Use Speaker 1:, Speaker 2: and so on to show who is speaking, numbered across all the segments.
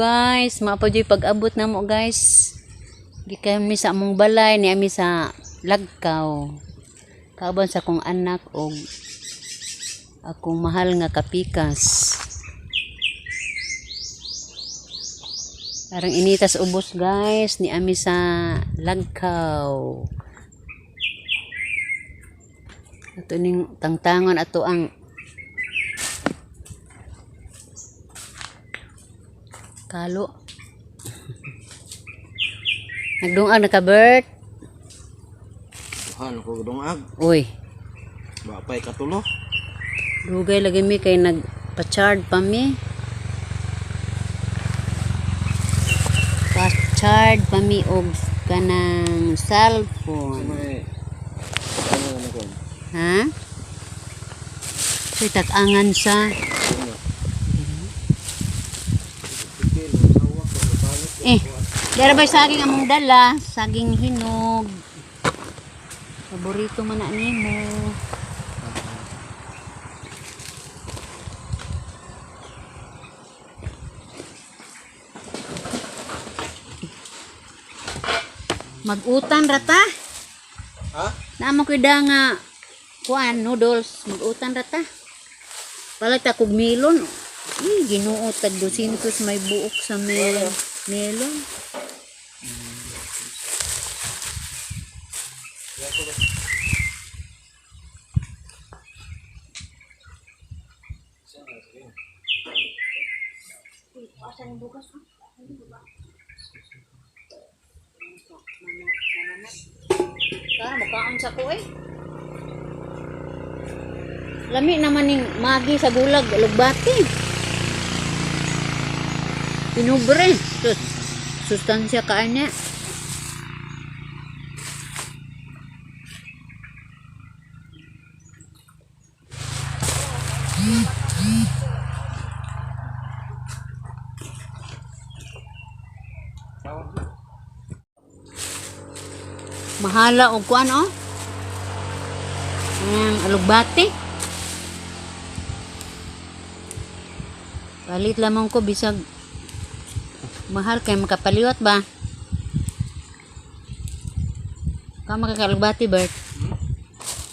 Speaker 1: guys. Mapa jud pag-abot na mo, guys. Gikan mi sa among balay ni ami sa Lagkaw. Kauban sa akong anak og akong mahal nga kapikas. Arang initas ubos, guys, ni ami sa Lagkaw. Ato ning tangtangon ato ang kalo. Nagdungag na ka, Bert?
Speaker 2: Buhan ko dungag.
Speaker 1: Uy,
Speaker 2: Wa pa'y katulo.
Speaker 1: Dugay lagi mi kay nagpa-charge pa mi. Pa-charge pa mi og kanang cellphone.
Speaker 2: May ano naman ko?
Speaker 1: Ha? So tag-angan sa eh, dara ba saging among dala? Saging hinog. Paborito man na nimo. Mag-utan rata.
Speaker 2: Ha?
Speaker 1: Naamo ko da nga kuan noodles, mag-utan rata. Palit ako og melon. Eh, Ginoo, tag 200 may buok sa melon. Kara mukaan sa ko eh. Lami naman ning magi sa gulag lugbati. Pinubre. Sus, sustansya ka niya. Mahala og kuan oh. Ang alugbati. Palit lamang ko bisag mahal kay makapaliwat ba? Ka makakalugbati, Bert?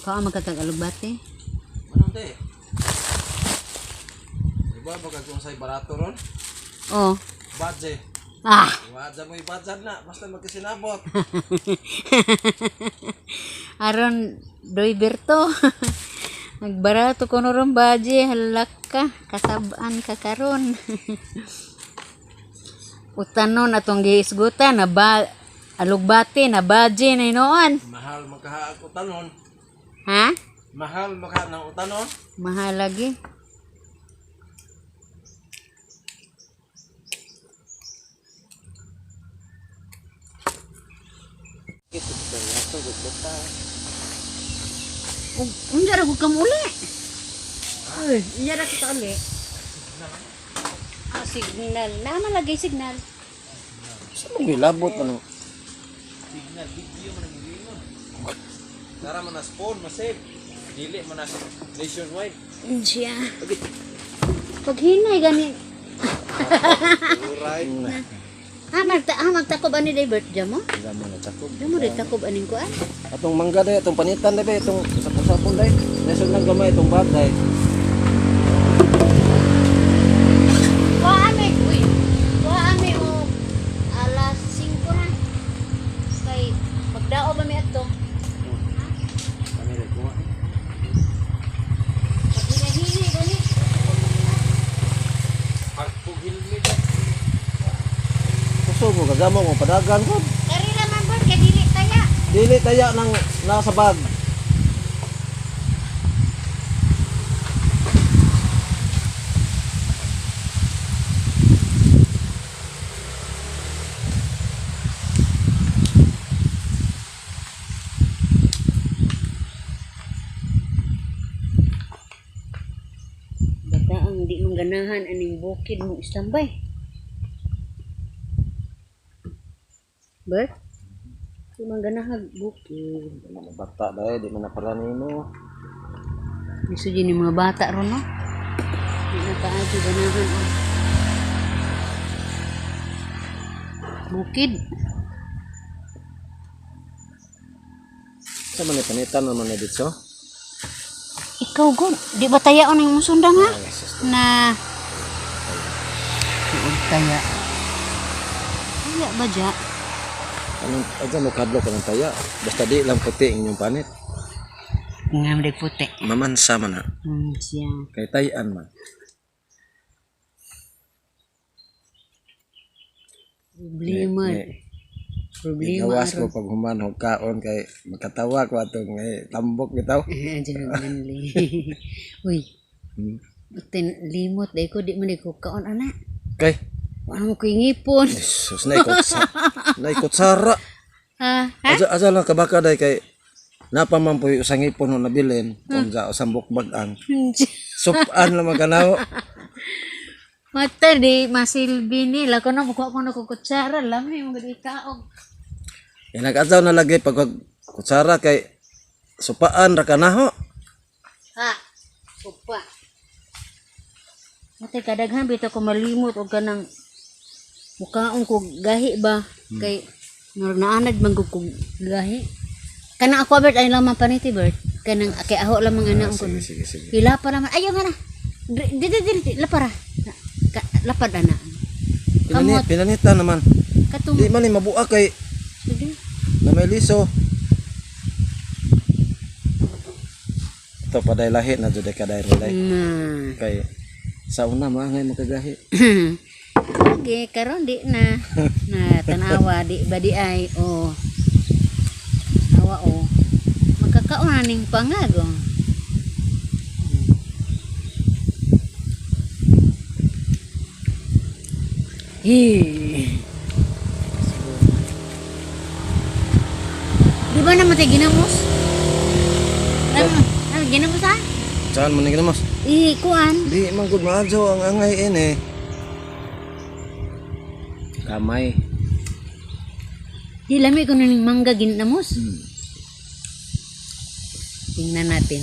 Speaker 1: Ka makakalugbati?
Speaker 2: Ano te? Diba baka kung sa'y barato ron?
Speaker 1: Oh.
Speaker 2: Badje.
Speaker 1: Ah,
Speaker 2: Wadja mo ibadjan na. Basta magkasinabot.
Speaker 1: Aron doy Berto. Nagbarato ko no ron baje, halak ka, kasabaan ka karon. Utanon atong giisgutan na ba alugbati na baje na inoon.
Speaker 2: Mahal makahaag utanon.
Speaker 1: Ha?
Speaker 2: Mahal makahaag ng utanon.
Speaker 1: Mahal lagi. Unsa ra gud kam uli? Uy, unsa ra kita uli? Ah, signal. Naman lagi signal.
Speaker 2: Sa mong gilabot ano? Signal, video man ang gilingon. Tara man na spawn, masave. Dili man na nationwide.
Speaker 1: Siya. Paghinay gani.
Speaker 2: Alright.
Speaker 1: Ah, magtakob ani day birth jam mo?
Speaker 2: Wala mo na takob.
Speaker 1: Jam mo day takob aning kuan?
Speaker 2: Atong mangga day, atong panitan day, bay, atong sapon-sapon day. Nasod lang gamay itong bag day.
Speaker 1: Wa ami, uy. Wa ami o alas 5 na. Kay magdao ba mi adto?
Speaker 2: Kami rin kuha.
Speaker 1: Paghinay-hinay gani.
Speaker 2: Pagpughilmi day. Kusog ko, kagamo ko, padagan ko.
Speaker 1: Kari ra man bird kay dili taya.
Speaker 2: Dili taya nang nasa bag.
Speaker 1: Bata ang di man ganahan aning bukid mo istambay. Bert? Di man ganahan bukid.
Speaker 2: Di man na bata day, di man na pala nimo.
Speaker 1: Gusto din yung mga bata ron, no? Di na kaadyo ganahan, oh. Bukid.
Speaker 2: Sa man panitan naman na dito.
Speaker 1: Ikaw god, di ba tayaon ang imong sundang ha?
Speaker 2: Ay, sus.
Speaker 1: Na Tuod taya. Taya ba dya?
Speaker 2: Anong aja mo kadlok kanang taya. Basta di lang puti ang inyong panit.
Speaker 1: Nga mo puti.
Speaker 2: Mamansa man na.
Speaker 1: Siya.
Speaker 2: Kay tayan man.
Speaker 1: Problema.
Speaker 2: Ni-
Speaker 1: Problema.
Speaker 2: Gawas ko pag human og kaon kay makatawa ko atong eh, tambok bitaw.
Speaker 1: Diyan manli. Uy, tin limot dai ko di man ko kaon ana.
Speaker 2: Kay
Speaker 1: Wala mo ko ngipon.
Speaker 2: Jesus, naikot sa naikot sara.
Speaker 1: Ha?
Speaker 2: Aja aja lang kabaka day kay napa man po'y usang ipon no nabilin unsa usang bukbag-ang. Supan lang maganaw.
Speaker 1: Mata di masilbi ni la ko na mukuha ko na ko kutsara lami mo gud ikaog.
Speaker 2: Yan nag-adlaw na lagi pag kutsara kay supaan ra kanaho.
Speaker 1: Ha. Upa. Mata kadaghan bitaw ko malimot og kanang mukaon ko gahi ba kay naanad man gud ko gahi. Kanang ako Bert ay lamang paniti Bert. Kanang kay aho lamang ana ko.
Speaker 2: Sige sige sige.
Speaker 1: Pila pa naman. Ayaw nga na. Di di di di lapara. Ka, lapad ana.
Speaker 2: Pinani, pinanita naman.
Speaker 1: Katong
Speaker 2: Di man ni mabua kay
Speaker 1: Sige.
Speaker 2: na may liso. Ito paday lahi na jud kaday relay.
Speaker 1: Na.
Speaker 2: Kay sa una maangay makagahi.
Speaker 1: Okay, karon di na. Na tanawa di ba di ay o. Awa o. Magkakaon na ning pangag o. Hey. Di ba naman tayo ginamos? Ano, ano ginamos ha?
Speaker 2: Saan man ni ginamos?
Speaker 1: Eh, kuan.
Speaker 2: Di man gud maadyo ang angay ini. Kamay.
Speaker 1: Di lami ko na ning mangga ginamos. Tingnan natin.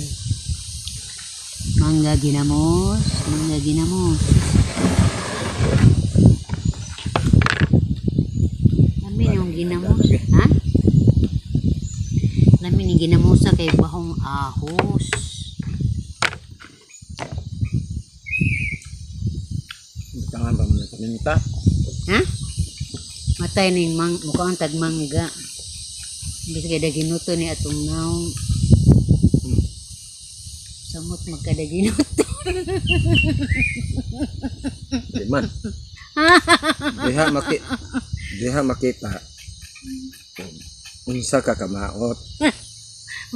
Speaker 1: Mangga ginamos, mangga ginamos. Lami yung ginamos, ha? Lami ni ginamosa kay bahong ahos.
Speaker 2: Tangan pa man paminta.
Speaker 1: Ha? Matay ning mang mukhang tag mangga. Imbis kay daginuto ni atong naong. Samot magkadaginuto.
Speaker 2: Di man. Diha maki diha makita. Unsa ka kamaot.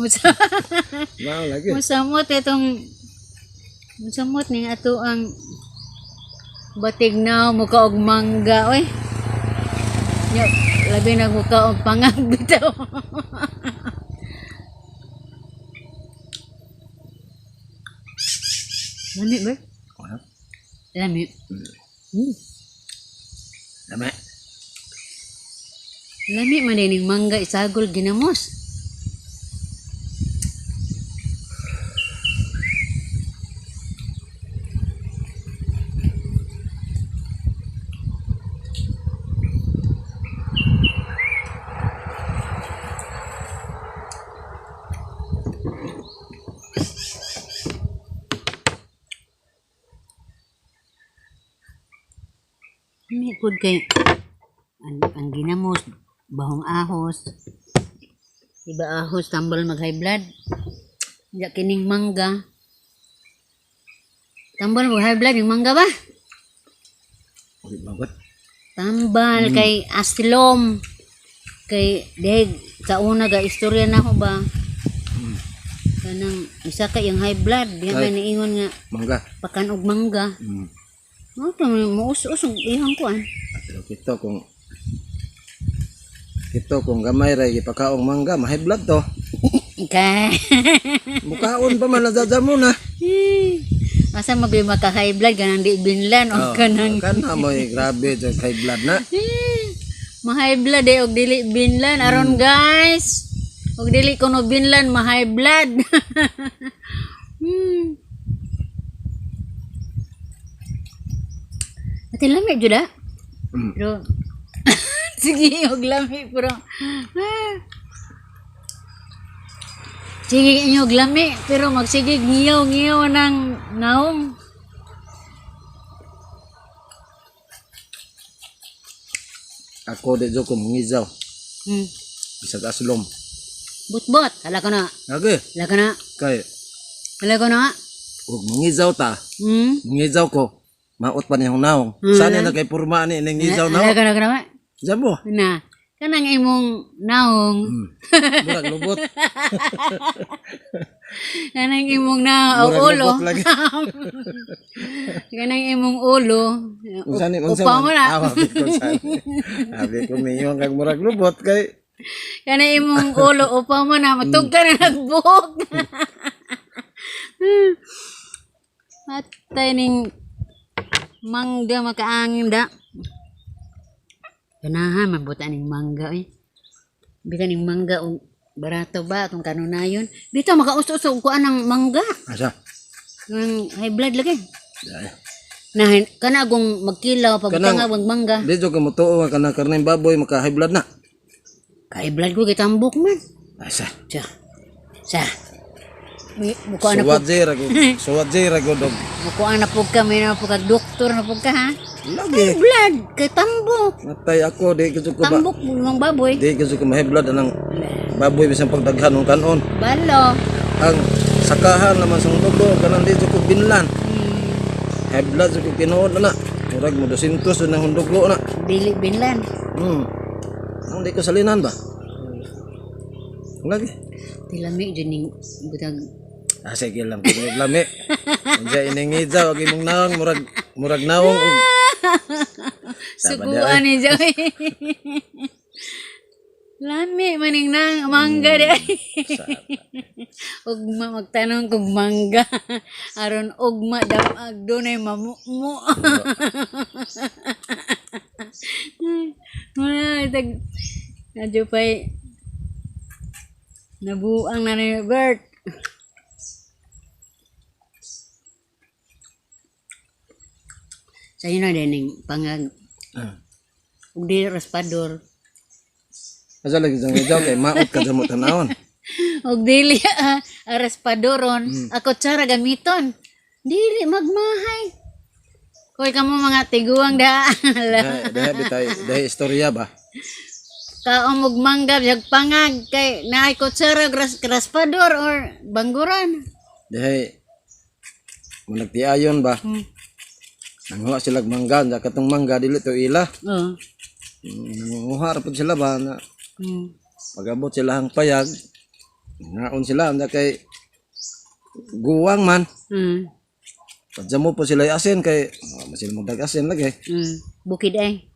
Speaker 1: Musa
Speaker 2: Mao lagi.
Speaker 1: Musamot itong musamot ning ato ang batig na mukha og mangga oy. Nya labi na mukha og pangag bitaw. Lami ba?
Speaker 2: Ha?
Speaker 1: Lami.
Speaker 2: Lami.
Speaker 1: Lami man ning mangga isagol ginamos. Lami pud kay ang ginamos bahong ahos. Iba ahos tambal mag high blood. Ya kining mangga. Tambal mag high blood yung mangga ba?
Speaker 2: Uli bagot.
Speaker 1: Tambal kay asilom. Kay dahil sa una ga istorya na ko ba. Kanang isa ka yung high blood, di
Speaker 2: Ay.
Speaker 1: may niingon nga
Speaker 2: Mangga.
Speaker 1: pakan og mangga. Mo to muus-us og ihang kuan.
Speaker 2: Pero kito kung gamay ra gipakaong mangga, ma high blood to.
Speaker 1: Kay
Speaker 2: Mukaon pa man nadadamo na.
Speaker 1: Asa magbi maka high blood ganang di binlan og kanang
Speaker 2: Kana mo grabe jud high blood na.
Speaker 1: Ma-high blood eh, og dili binlan. Aron guys, og dili kuno binlan, ma-high blood. Ate lami jud ah. Pero Sige, og lami pero ah. Sige inyo og lami pero magsige ngiyaw ngiyaw ng naong.
Speaker 3: Ako di jud ko mangizaw. Bisag aslom.
Speaker 1: Butbot, hala ko na.
Speaker 3: Lagi
Speaker 1: Hala ko na.
Speaker 3: kay
Speaker 1: Hala ko na.
Speaker 3: ug mangizaw ta. Mangizaw ko. Maot pa niyang naong. Sana na kay purma ni ning ngizaw
Speaker 1: Hala
Speaker 3: naong.
Speaker 1: ko na ko na.
Speaker 3: Jabo.
Speaker 1: Na. Kanang imong naong,
Speaker 3: Murag lubot.
Speaker 1: kanang imong na
Speaker 3: Murag
Speaker 1: ulo.
Speaker 3: lubot lagi.
Speaker 1: Kanang imong ulo.
Speaker 3: Unsa ni unsa
Speaker 1: Upa mo na.
Speaker 3: Ah, abi ko sa. Abi ko mingon kag murag lubot kay
Speaker 1: Kanang imong ulo upa mo na matug ka na nagbuhok. Atay ning mangga makaangin da. Ganahan man buta ning mangga eh. Bitan ning mangga og barato ba kung kanunayon. Bitaw makauso-uso og kuan ng mangga.
Speaker 3: Asa?
Speaker 1: Ng high blood lagi.
Speaker 3: Ay.
Speaker 1: Na kana akong magkilaw pag
Speaker 3: Kanang-
Speaker 1: butang ang mangga.
Speaker 3: Di jud ka motuo nga kanang karneng baboy maka high blood na.
Speaker 1: Kay blood ko gitambok man.
Speaker 3: Asa?
Speaker 1: Sa. Sa. Mukuan na po.
Speaker 3: Suwat jay ra ko. Suwat jay ra ko dog.
Speaker 1: Mukuan na po ka, may na po ka doktor na po ka ha.
Speaker 3: Lagi.
Speaker 1: Blood kay tambok.
Speaker 3: Matay ako di ko jud ko ba.
Speaker 1: Tambok mga baboy.
Speaker 3: Di ko jud ko ma-high blood anang baboy bisan pagdaghan og kanon.
Speaker 1: Balo.
Speaker 3: Ang sakahan naman sa dugo kanang di jud ko binlan. High blood jud ko tinuod na. Murag mo 200 jud nang dugo na.
Speaker 1: Dili binlan.
Speaker 3: Ang di ko salinan ba? Lagi.
Speaker 1: Tilami jud ning butag.
Speaker 3: Ah, sige lang kung lami. Unsa iningizaw og imong naong murag murag naong og
Speaker 1: Suguan ni Joy. Lami maning nang mangga di ay. Ugma magtanong kog mangga. Aron ugma daw ag dunay mamumo. Wala tag adyo pay nabuang na ni Bert. Sa'yo na din ning pangag
Speaker 3: Ah.
Speaker 1: ug di raspador.
Speaker 3: Asa lagi jang ngizaw kay maot ka jamo tanawon.
Speaker 1: Og dili ah, raspadoron, ako tsara gamiton. Dili magmahay. Koy kamo mga tiguang da.
Speaker 3: Dahi dahi bitay dahi istorya ba?
Speaker 1: Kaom og mangga jag pangag kay naay kutsara raspador or bangguran.
Speaker 3: Dahi mo nagtiayon ba? Nanguha sila og mangga, nya katong mangga dili to ila.
Speaker 1: Oh.
Speaker 3: Nanguha ra pud sila ba na pagabot sila ang payag. Ngaon sila nya kay guwang man. Padjamo po sila asin kay oh, sila magdag asin lagi.
Speaker 1: Bukid ay.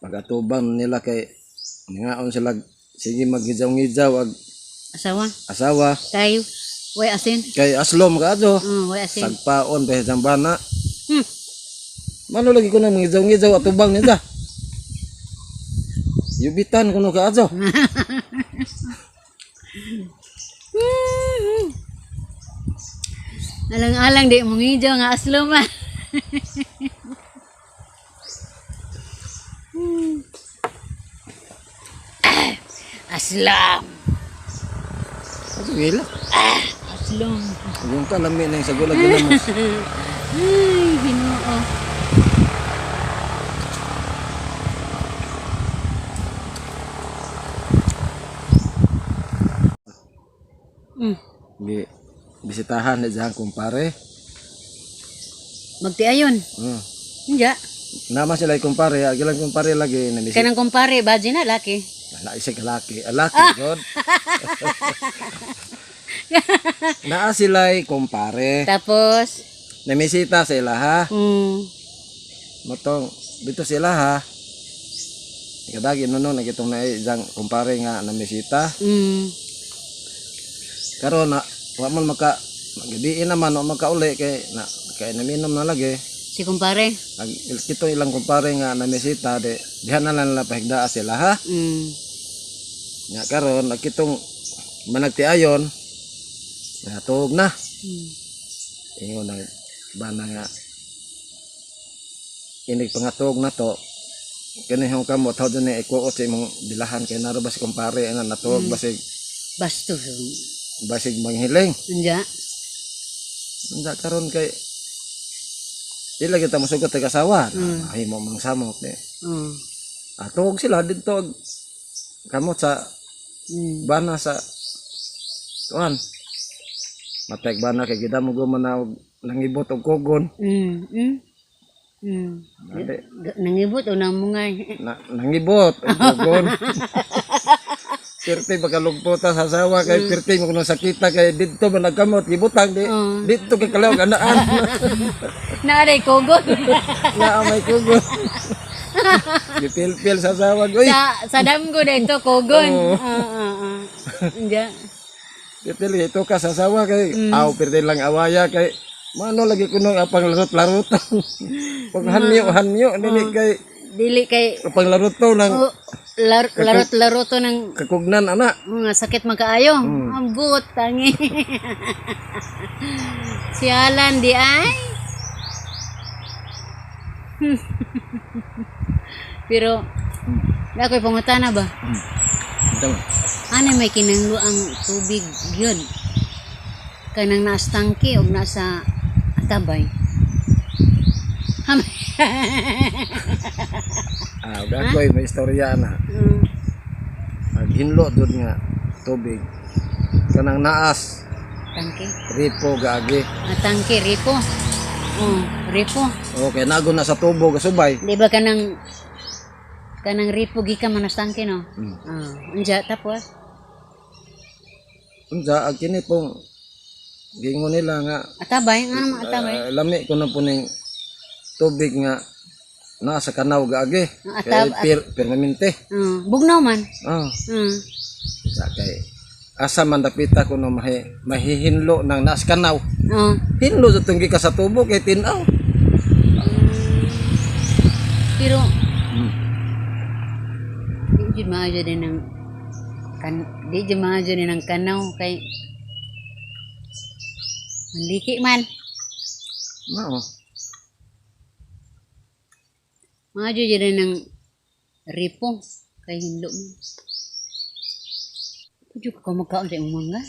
Speaker 3: Pag-atubang nila kay ngaon sila sige maggijaw-ngijaw ag
Speaker 1: Asawa
Speaker 3: asawa
Speaker 1: kay way asin.
Speaker 3: kay aslom kaadto
Speaker 1: Way asin.
Speaker 3: sagpaon pa sa bana. Mano lagi ko na mangijaw-ngijaw atubang nila. Yubitan kuno kaadto.
Speaker 1: Alang-alang di mo ngijaw nga aslo man. Aslam.
Speaker 3: Ato gila.
Speaker 1: Aslom.
Speaker 3: Yung ka lami na yung sagulag gila mo.
Speaker 1: Ay, Ginoo.
Speaker 3: Bi bisitahan na dyan kumpare.
Speaker 1: Magtiayon. Hindi.
Speaker 3: Nama sila yung kumpare, agilang kumpare lagi na bisita.
Speaker 1: Kanang kumpare, baji na laki.
Speaker 3: Wala isa ka laki. Laki, God. Naa sila'y kumpare.
Speaker 1: Tapos,
Speaker 3: Namisita sila ha. Motong dito sila ha. Kadagi no no nagitong na isang kumpare nga namisita. Karon na wa man maka gabiin naman wa makauli kay na kay naminom na lagi.
Speaker 1: Si kumpare.
Speaker 3: Ag kito ilang kumpare nga namisita de diha na lang nila pahigdaa sila ha. Nga karon nagkitong managtiayon natuog na. Ingon ang bana nga Inig pangatog na to. Kani hong kamot hawd ni ikuot sa imong bilahan kay naro ba si kumpare ana natuog basig
Speaker 1: Bastos.
Speaker 3: basig manghiling.
Speaker 1: Unja.
Speaker 3: Unsa karon kay di lagi ta mosugot tag asawa. Mahimo mang samok ni. Atuog sila didto og kamot sa bana sa tuan. Matay bana kay gidamo man na og nangibot og kugon. Dali,
Speaker 1: Nangibot o namungay.
Speaker 3: na, nangibot og kugon. Pirti makalugpota sa asawa kay pirti mo kuno sakita kay didto man nagkamot gibutang di didto kay kalaw anaan.
Speaker 1: Naaray kogon.
Speaker 3: Na may kugon. Gipilpil sa asawa oy.
Speaker 1: Sa damgo na ito kogon. Ah, ah, ah. Unja.
Speaker 3: Pipili ito ka sa asawa kay aw pirti lang awaya kay mano lagi kuno apang larot-larot. Pag hanyo hanyo dili kay
Speaker 1: Dili kay
Speaker 3: apang laruto ng
Speaker 1: oh, larot-laro to ng
Speaker 3: kakugnan ana.
Speaker 1: mga sakit man kaayo. Ang buot tangi. Si Alan di ay. Pero na ako'y pangutana ba?
Speaker 3: Tama.
Speaker 1: Ano may kinanglo ang tubig yun? Kanang naas tangke o nasa atabay. Ham.
Speaker 3: Ah, gakoy may istorya na. Naghinlo jud nga tubig. Kanang naas
Speaker 1: Tangke.
Speaker 3: ripo gaagi.
Speaker 1: Ah, tangke, ripo. Oh, ripo.
Speaker 3: Okay, nago na sa tubo gasubay.
Speaker 1: Di ba kanang kanang ripo gikan man as tangke no? Ah, unja tapos
Speaker 3: Unsa ang kini pong gingon nila nga
Speaker 1: atabay, nga naman atabay.
Speaker 3: lami ko na po ning tubig nga nasa kanaw gaagi.
Speaker 1: Ang
Speaker 3: Kay permanente.
Speaker 1: Bugnaw man.
Speaker 3: Ah, sa kay asa man dapita kuno mahihinlo ng naas kanaw. Hinlo sa tunggi ka sa tubo kay tinaw.
Speaker 1: Pero di jud maayo din ang kan di jud maayo din ang kanaw kay manliki man.
Speaker 3: Mao.
Speaker 1: Maayo jud din ang ripo kay hinlo man. Pwede ka magkaon sa imong mangga.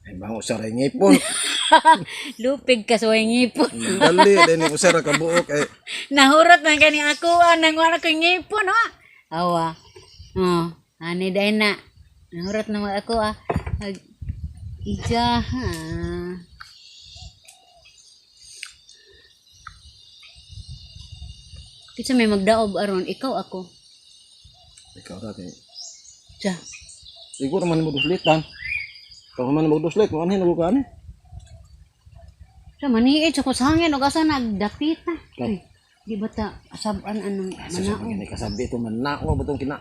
Speaker 3: Ay bango sa ray ngipon.
Speaker 1: Lupig ka sa way ngipon.
Speaker 3: Dali din ni usara ka buok ay
Speaker 1: Nahurot man kani ako ah, nangwa ko ngipon ha. Awa. Oh, ani dai na. Nahurot naman ako ah. Ag ija ha. Kinsa may magdaob aron ikaw ako.
Speaker 3: ikaw ra kay.
Speaker 1: Tsa.
Speaker 3: Siguro man mo duslitan. Ikaw man mo duslit mo anhin ko ani.
Speaker 1: Sa maniit sa kusangin og asa nagdapit na.
Speaker 3: Kay.
Speaker 1: Uy, di ba ta asaban anong
Speaker 3: Sa
Speaker 1: manao?
Speaker 3: mga kasabi ito man nao ba tong kina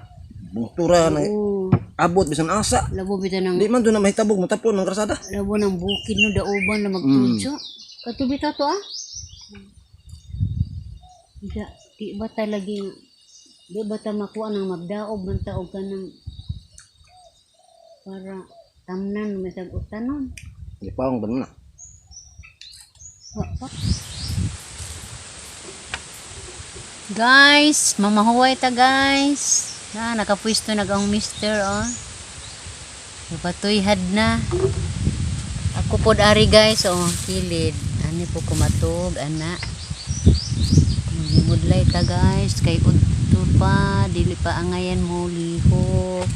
Speaker 3: bungtura na
Speaker 1: Oo,
Speaker 3: abot bisan asa.
Speaker 1: labo bitaw ng
Speaker 3: Di man doon na mahitabog matapon ng krasada.
Speaker 1: labo ng bukid no dauban na magtudyo. Katubi ta to ah. Di, di ba talaging di ba ta makuha ng magdaob man ta og kanang para tamnan may utanon.
Speaker 3: Di pa ang na.
Speaker 1: Wa pa. Guys, mamahuway ta guys. Na nakapwisto nag ang mister oh. Napatuyhad na. Ako pod ari guys oh, kilid. Ani po kumatog ana. Magimudlay ta guys kay udto pa dili pa angayan mo lihok.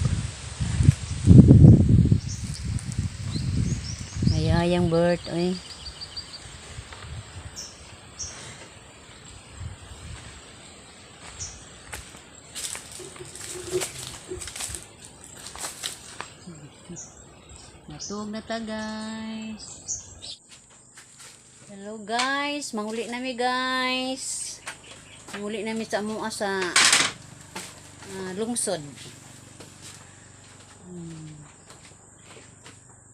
Speaker 1: Ayayang bird oy. Natug na ta guys. Hello guys, manguli nami guys. Manguli nami sa amoa sa lungsod.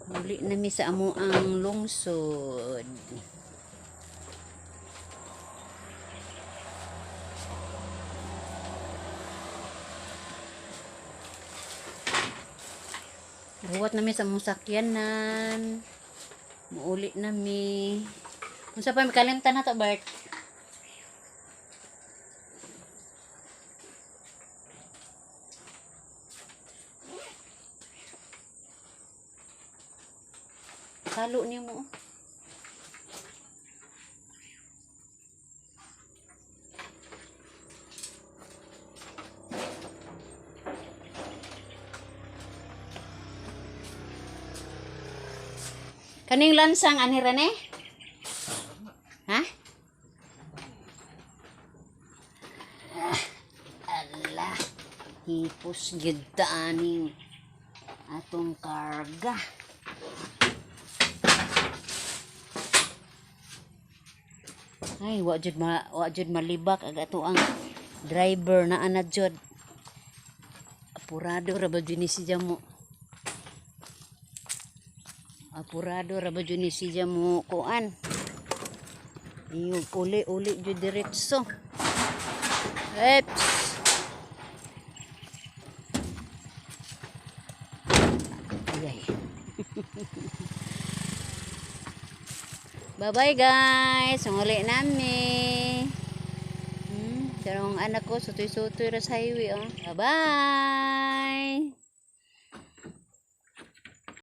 Speaker 1: Manguli nami sa amoang lungsod. Buhat nami sa among sakyanan. Muuli nami. Unsa pa may kalimtan na to, Bert? Makalo nimo, oh. Kaning lansang anhi ra ni? Ha? Ah, ala. Hipos gyud ta aning atong karga. Ay, wa jud malibak ag ato ang driver na ana jud. Apurado ra ba jud ni siya mo? Apurado ra ba jud ni siya mo kuan? Iyog uli-uli jud diretso. Eps. Ay, ay. Bye-bye, guys. Uli nami. Karong anak ko sutoy-sutoy ra sa highway, oh. Bye-bye.